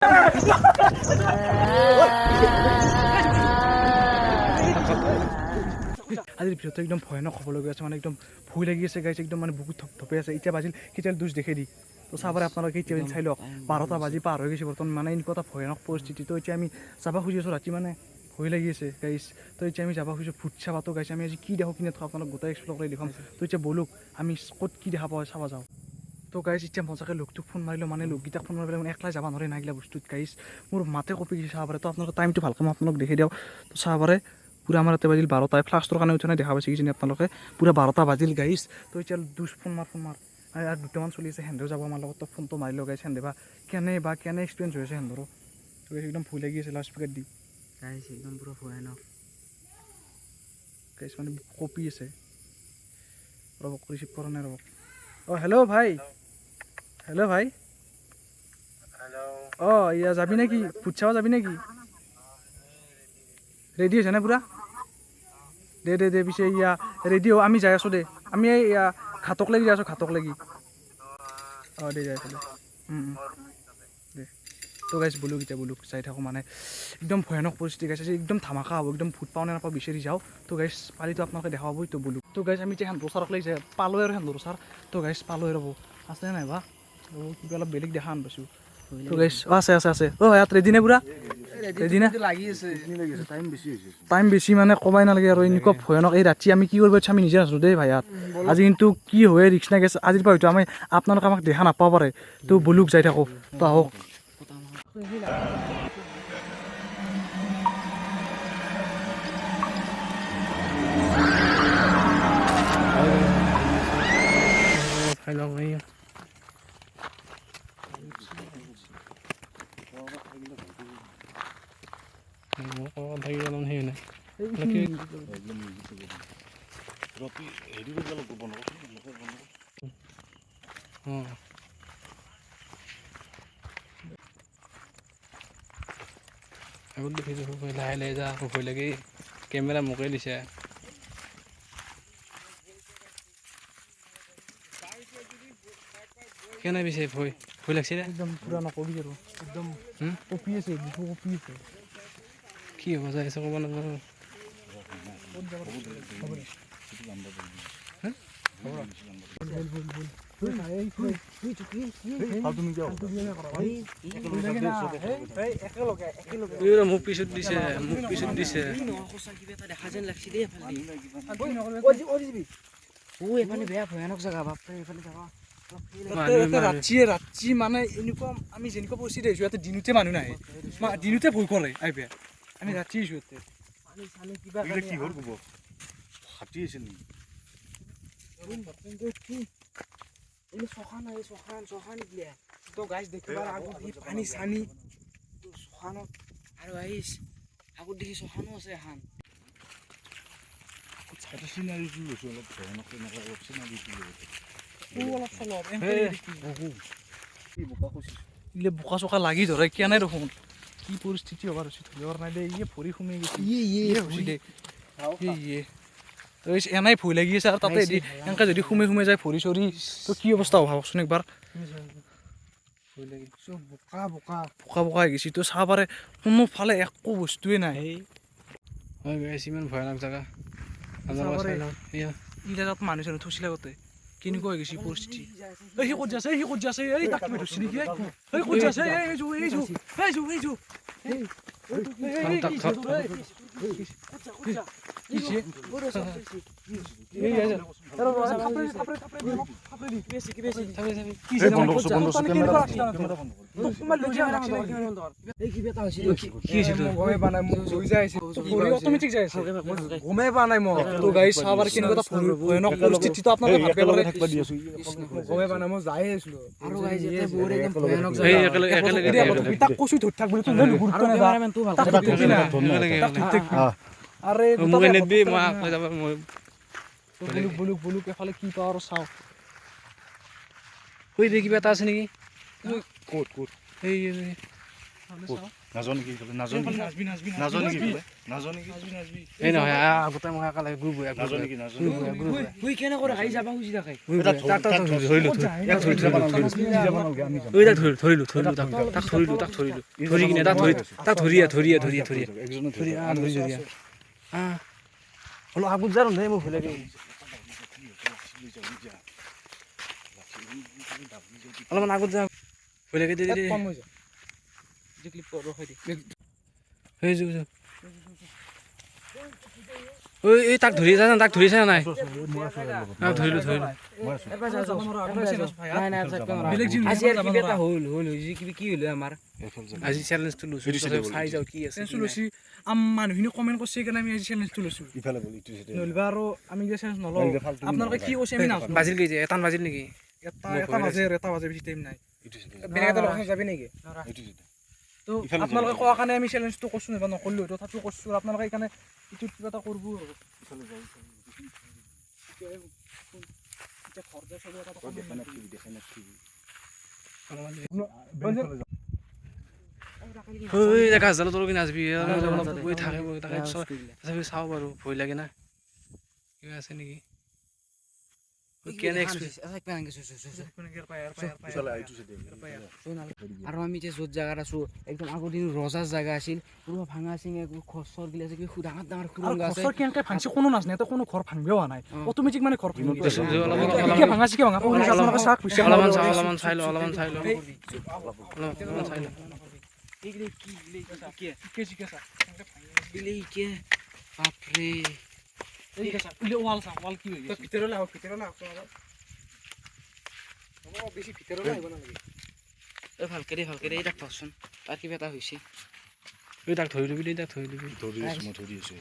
আজিৰ ভিডিঅ'টো একদম ভয়ানক হ'বলগীয়া আছে, মানে একদম ভয় লাগি আছে গাইছ, একদম মানে বুকুত থপথপে আছে। এতিয়া বাজিল কেতিয়া দুচ দেখে দি তো চাব পাৰে আপোনালোকে, এতিয়া চাই লওক 12টা বাজি পাৰ হৈ গৈছে বৰ্তমান, মানে এনেকুৱা এটা ভয়ানক পৰিস্থিতি। তো এতিয়া আমি যাব খুজি আছোঁ, ৰাতি মানে ভয় লাগি আছে গাইছ। তো এতিয়া আমি যাব খুজিছোঁ ভূত চাবাতো গাইছ। আমি আজি কি দেখোঁ কি নেদেখোঁ আপোনালোক গোটেই এক্সপ্ল'ৰ কৰি দেখুৱাম। তো এতিয়া ব'লক আমি ক'ত কি দেখা পাওঁ চাব যাওঁ। তো গাইছ এতিয়া মজাকৈ লোকটোক ফোন মাৰিলোঁ, মানে লোককেইটাক ফোন মাৰি পেলাই মানে একলাই যাব নোৱাৰে না এইগিলা বস্তুত গাইছ। মোৰ মাতে কঁপি গৈছে চাব পাৰে। তো আপোনালোকে টাইমটো ভালকৈ মই আপোনালোক দেখি দিওঁ। তো চাব পাৰে পূৰা আমাৰ ইয়াতে বাজিল 12টা, ফ্লাছটোৰ কাৰণে উঠা নাই, দেখা পাইছে কিজানি আপোনালোকে, পূৰা 12টা বাজিল গাইছ। তো এতিয়া দুচ ফোন মাৰ, ফোন মাৰ, আৰু দুটামান চলি আছে, সেহেঁতেও যাব আমাৰ লগত। তো ফোনটো মাৰিলোঁ গাইছ, সেহেঁতে বা কেনে বা কেনে এক্সপিৰিয়েঞ্চ হৈ আছে সেহেঁতৰো। তো একদম ভয় লাগি আছে লাউড স্পীকাৰ দি গাইছ, একদম পুৰা ভয়ানক গাইছ, মানে কঁপি আছে। ৰ'ব, ৰিচিভ কৰা নাই, ৰ'ব। অঁ হেল্ল' ভাই, হেল্ল' ভাই। অঁ ইয়া যাবি নেকি ভূত চাব যাবি নেকি? ৰেডি হৈছে নে পূৰা? দে দে দে পিছে ইয়া ৰেডি হ, আমি যাই আছোঁ দে। আমি এই ঘাটক লাগি যাই আছোঁ, ঘাটক লাগি। অঁ দে যাই আছোঁ দে। দে। তো গাইছ ব'লক এতিয়া, ব'লক যাই থাকোঁ, মানে একদম ভয়ানক পৰিস্থিতি গাইছ, আজি একদম ধামাকা হ'ব, একদম ভূত পাওঁ নে নাপাওঁ বিচাৰি যাওঁ। তো গাইছ পালিতো আপোনালোকে দেখা পাব। তো ব'লক। তো গাইছ আমি এতিয়া সেন্দুৰ চাৰক লাগি যায় পালোঁ আৰু সেন্দুৰ চাৰ। তো গাইছ পালোঁ, ৰ'ব, আছে নাই বা? ৰ'ব, কিবা অলপ বেলেগ দেখা আন পাইছোঁ। তো গাইছ অঁ আছে আছে আছে। অঁ ইয়াত ৰেডি নে পূৰা? ৰেডি নে? লাগি আছে। টাইম বেছি হৈছে। টাইম বেছি মানে ক'বাই নালাগে আৰু, এনেকুৱা ভয়ানক এই ৰাতি আমি কি কৰিব ইচ্ছা আমি নিজে নাজানো দেই ভাই। ইয়াত আজি কিন্তু কি হয় ৰিক্স নাই গেছে, আজিৰ পৰা হয়তো আমি আপোনালোকে আমাক দেখা নাপাব পাৰে। তো ব'লক যাই থাকোঁ, তো আহক। খাই লওঁ এই। থাকি গ'ল সেই নাই। হেৰি কৰিব লাগিব, বন্ধ কৰ, বন্ধ কৰ। অঁ আগত দেখিছোঁ, লাহে লাহে যা, আকৌ ভয় লাগে। কেমেৰা মোকে দিছে। কেনে পিছে ভয় ভয় লাগছে দে? একদম পূৰা নকবি আৰু, একদম কঁপি আছে, বুকু কঁপি আছে। কি হ'ব যাই আছে ক'ব নাজানো। মোক পিছত দিছে, মোক পিছত দিছে। দেখা যেন লাগছে দেই এইফালে। বেয়া ভয়ানক জেগা, বাপৰে, এইফালে যাবা। ৰাতিয়ে ৰাতি মানে এনেকুৱা আমি যেনেকুৱা পৰিস্থিতি আহিছোঁ, ইয়াতে দিনতে মানুহ নাহে, দিনতে ভয় কৰে আহিবে। আমি ৰাতি আহিছোঁ ইয়াতে। কিহৰ গোবৰ হাতী আছিল নেকি? তো গাইছ দেখিবা আগত এই পানী চানী শ্মশানত আৰু আহিছ আগত দেখি শ্মশানো আছে এখন। চিনাৰীটো হৈছে অলপ ভয়ানক, তেনেকুৱা অলপ চিনাৰীটো। অলপ চলপ এইগিলা বোকা চোকা লাগি ধৰে কেনে দেখোন, কি পৰিস্থিতি হ'ব আৰু ধৰিব নাই দেই। ইয়ে ভৰি সোমাই গৈছে, ইয়ে হৈছে দে, ইয়ে এনেই ভয় লাগি আছে আৰু তাতে এনেকৈ যদি সোমাই সোমাই যায় ভৰি চৰি, তো কি অৱস্থা হ'ব ভাবকচোন একবাৰ। বোকা বোকা বোকা বোকা হৈ গৈছে। তো চাব পাৰে কোনোফালে একো বস্তুৱে নাই। হয় গাইছ, ইমান ভয়ানক জেগা। এইগিলা তাত মানুহ চানুহ থৈছিল আগতে, কেনেকুৱা হৈ গৈছে পৰিস্থিতি। এই সি ক'ত যাইছে, সি ক'ত যাইছে, এই তাক কিবা ধৰছি নেকি? এই ক'ত যাইছে? এই যো, এই যো, এই যো, এই যো। আৰে মোক এনে দিবি, মই আকৌ যাব মই। বলুক বলুক বলুক, এফালে কি পাওঁ আৰু চাওঁ। ঐ দে, কিবা এটা আছে নেকি? ক'ত ক'ত? এই নাজানো নেকি ইফালে, নাজানো নেকি, নাজানো নেকি ইফালে, নাজানো নেকি, এই নহয়, আগতে মই একেলগে গ্ৰুপ হৈ নাজানো নেকি, নাজানো। ঐ কেনে কৰে আহি যাবা খুজি থাকে। তাক তাক ধৰিলো, ধৰিলো ধৰিলো, তাক তাক ধৰিলো, তাক ধৰিলো, ধৰি কিনে তাক ধৰি, তাক ধৰিয়া ধৰিয়া ধৰিয়া ধৰিয়া ধৰি ধৰি ধৰিয়া অলপ আগত যাম দেই, মোৰ ভয় লাগে। অলপমান আগত যাওঁ, ভয় লাগে। দে দে এই তাক ধৰি আছে, তাক ধৰিছে নাই? ধৰিলো ধৰিলো। আজি চেলেঞ্জটো লৈছো, চাই যাওঁ কি আছে। লৈছি মানুহখিনি কমেণ্ট কৰিছে, সেইকাৰণে আমি আজি চেলেঞ্জটো লৈছোঁ। নহ'লে আৰু আমি যে চেলেঞ্জ নলওঁ। আপোনালোকে কি কৈছে আমি নাজানো। বাজিল কেইটা? এটা বাজিল নেকি? এটা বাজে, এটা বাজে, বেছি টাইম নাই। বেলেগ এটা লোকেশ্যন যাবি নেকি? তো আপোনালোকে কোৱাৰ কাৰণে আমি চেলেঞ্জটো কৰিছোঁ, নাইবা নকৰিলোঁ তথাপিও কৰিছোঁ। আপোনালোকে সেইকাৰণে এইটো কিবা এটা কৰিব আৰু গাছডালৰ তলত নাচবি, অলপ থাকে, তথাপি চাওঁ বাৰু, ভয় লাগে না। কিবা আছে নেকি? আৰু আমি এতিয়া য'ত জেগাত আছো, একদম আগৰ দিন ৰজাৰ জেগা আছিল, পুৰা ভাঙা চিঙা খচৰ গিলা আছে, কিবা ডাঙৰ ডাঙৰ সুৰংগ আছে। খচৰ কেনেকৈ ভাঙছে কোনো নাজানে, এটা কোনো ঘৰ ভাঙিব হোৱা নাই, অট'মেটিক মানে ঘৰ ভাঙি ভাঙা চিকে ভাঙা। অলপমান চাওঁ, অলপমান চাই লওঁ, অলপমান চাই লওঁ, অলপমান চাই লওঁ। বাপৰে, ভালকে দে, ভালকে দে, এই তাক ধৰচোন, তাৰ কিবা এটা হৈছে। এই তাক ধৰি ল'বি, তাক ধৰি ল'বি। ধৰি আছোঁ, মই ধৰি আছোঁ।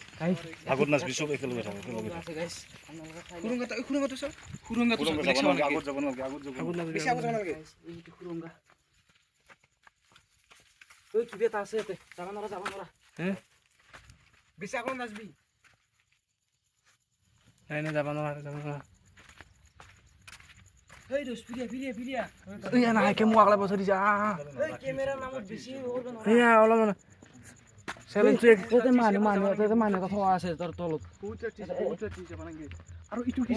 আগত নাচবি, চব একেলগে থাক, একেলগে থাক। সুৰংগাটো চাওঁ, সুৰংগাটো আগত যাব নালাগে, আগত যাব নালাগে। সুৰংগা ঐ কিবা এটা আছে ইয়াতে, যাব নোৱাৰা, যাব নোৱাৰা। বেছি আগত নাচবি। নাই নাই, যাব নোৱাৰা, যাব নোৱাৰা। অলপমান আৰু ইটো কি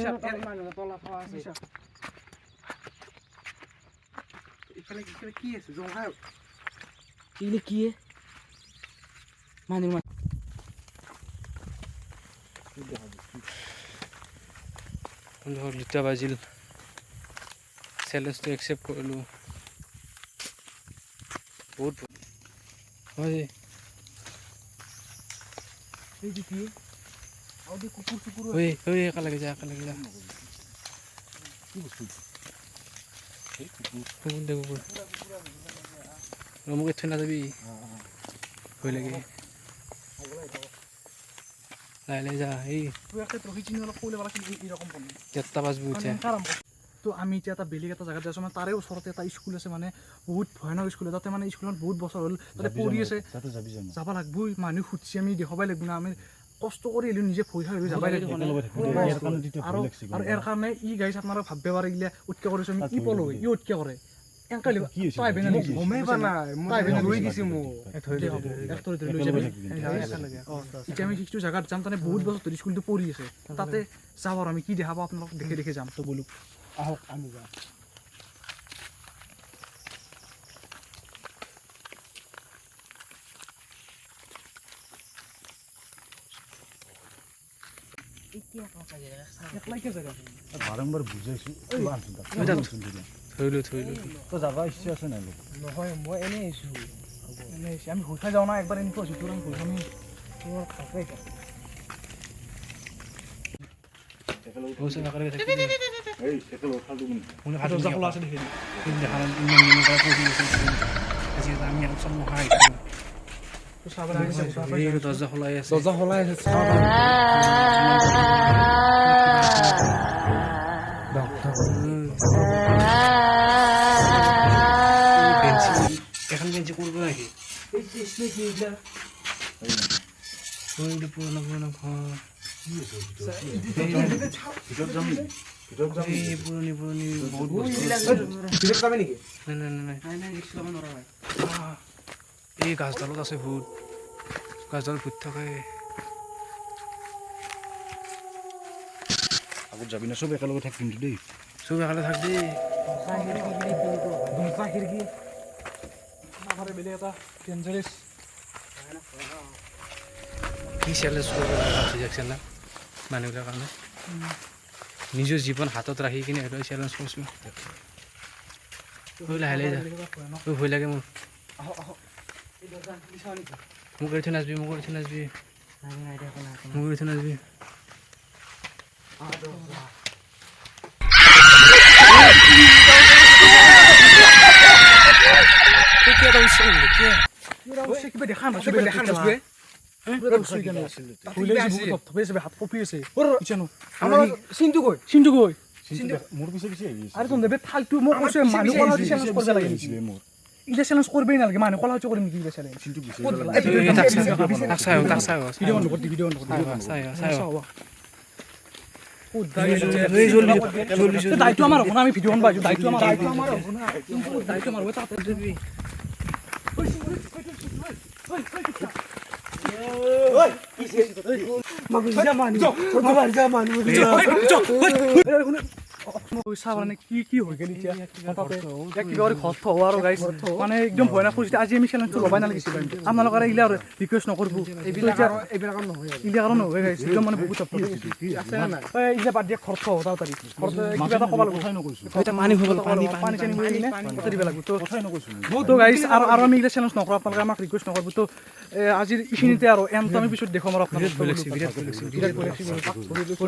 কি আছে জংঘা কি মানুহ 2টা বাজিল, চেলেঞ্জটো একচেপ্ট কৰিলোঁ। বহুত হয়। একেলগে যা, একেলগে যা। কুকুৰ দে, কুকুৰ মোক থৈ নাযাবি, ভয় লাগে। লাহে লাহে যা। এই 1:30 বাজব এতিয়া। তো আমি এতিয়া এটা বেলেগ এটা জেগাত যাইছোঁ, মানে তাৰে ওচৰতে এটা স্কুল আছে, মানে বহুত ভয়ানক স্কুল। তাতে মানে স্কুলখন বহুত বছৰ হ'ল তাতে পঢ়ি আছে। যাব লাগিবই, মানুহ সুধছি, আমি দেখুৱাবই লাগিব না। আমি কষ্ট কৰি আহিলোঁ, নিজে ভয় খাই যাবই লাগিব। আৰু আৰু ইয়াৰ কাৰণে ই গাইছ আপোনালোকে ভাবিব পাৰে গিলা উৎকে কৰিছোঁ আমি, ই পলো ই উৎকে কৰে এতিয়া আমি সেইটো জেগাত যাম, তাতে বহুত বছৰ ধৰি স্কুলটো পঢ়ি আছে, তাতে যাওঁ আৰু আমি কি দেখা পাওঁ আপোনালোক দেখি দেখি যাম। তো বোলো আহক আমি যাওঁ। বাৰম্বাৰ বুজাইছোঁ। ধৰিলো ধৰিলো। তই যাব ইচ্ছা আছে নাই? নহয়, মই এনেই আহিছোঁ, এনেই আহিছোঁ। আমি ভয় খাই যাওঁ না, একবাৰ এনেকুৱা হৈছোঁ, আমি ভয় আমি দৰ্জা খোলাই আছে, দৰ্জা খোলাই আছে। এখন বেঞ্চি করবো নাকি? পুরোনো পুরোনো ঘর, পুরনি পুরনি বহুত বস্তু। না না না না, এই গাছডালত আছে ভূত, গাছডালত ভূত থাকে। আগত যাবি না, চব একেলগে থাক কিন্তু দেই। চব একেলগে থাক দেই। দৰ্জা খিৰিকী বেলেগ এটা ডেঞ্জাৰাছ। কি চেলেঞ্জ কৰিব লগা হৈছে দেখছে না মানুহবিলাকৰ কাৰণে? নিজৰ জীৱন হাতত ৰাখি কিনে সেইটো চেলেঞ্জ কৰিছোঁ। ঐ, লাহে লাহে যা। ঐ, ভয় লাগে মোৰ। মোক এৰি থৈ নাচবি, মোক এৰি থৈ নাচবি। নাই নাই, দেখো না। মোক এৰি থৈ নাচবি। কিবা দেখা নাপাইছো, দেখা নাপাইছো। হাত কঁপি আছে। আমাৰ চিনটো কই? চিন্তু গৈ। মোৰ পিছে পিছে আহি আছে। আৰু তহঁতে ফাল্টু, মই কৈছো, মানুহ কলা চেলেঞ্জ কৰিব লাগে নেকি? আহিছিলে মোৰ। এইগিলা চেলেঞ্জ কৰিবই নালাগে। মানুহ কলা কৰিম নেকি এইগিলা চেলেঞ্জ? চিনটো বিচাৰি তাক চাই, তাক চাই। ভিডিঅ' বন্ধ কৰি দি, ভিডিঅ' বন্ধ কৰি দি। চাই, চাই। দায়িত্ব আমাৰ হ'ব না, আমি ভিডিঅ' বনাব আহিছোঁ। দায়িত্ব আমাৰ, দায়িত্ব আমাৰ হ'ব না, দায়িত্ব আমাৰ হ'ব। তাতে যাবি। মানে কি কি হৈ গ'ল এতিয়া তাতে? কিবা কৰি ঘৰত থওঁ আৰু গাইছ, মানে একদম ভয়ানক পৰিস্থিতি। আজি আমি চেলেঞ্জটো ল'বাই নালাগিছিল। আপোনালোকৰ এইগিলা ৰিকুৱেষ্ট নকৰিব। এইবিলাক আৰু নহয়। এইগিলা আৰু নহয় গাইছ, একদম মানে বহুত এইগিলা বাদ দিয়া, ঘৰত থওঁ তাড়াতাড়ি। ঘৰত কিবা এটা ক'ব লাগিব। পানী হৈ গ'ল, পানী। পানী চানী কৰি কিনে তাতে দিব লাগিব। তো গাইছ, আৰু আমি এইগিলা চেলেঞ্জ নকৰোঁ, আপোনালোকে আমাক ৰিকুৱেষ্ট নকৰিব। তো আজিৰ এইখিনিতে আৰু এণ্ডটো আমি পিছত দেখুৱাম আৰু আপোনালোক। বিৰাট ভয় লাগিছে, বিৰাট ভয় লাগিছে। বিৰাট ভয় লাগিছে।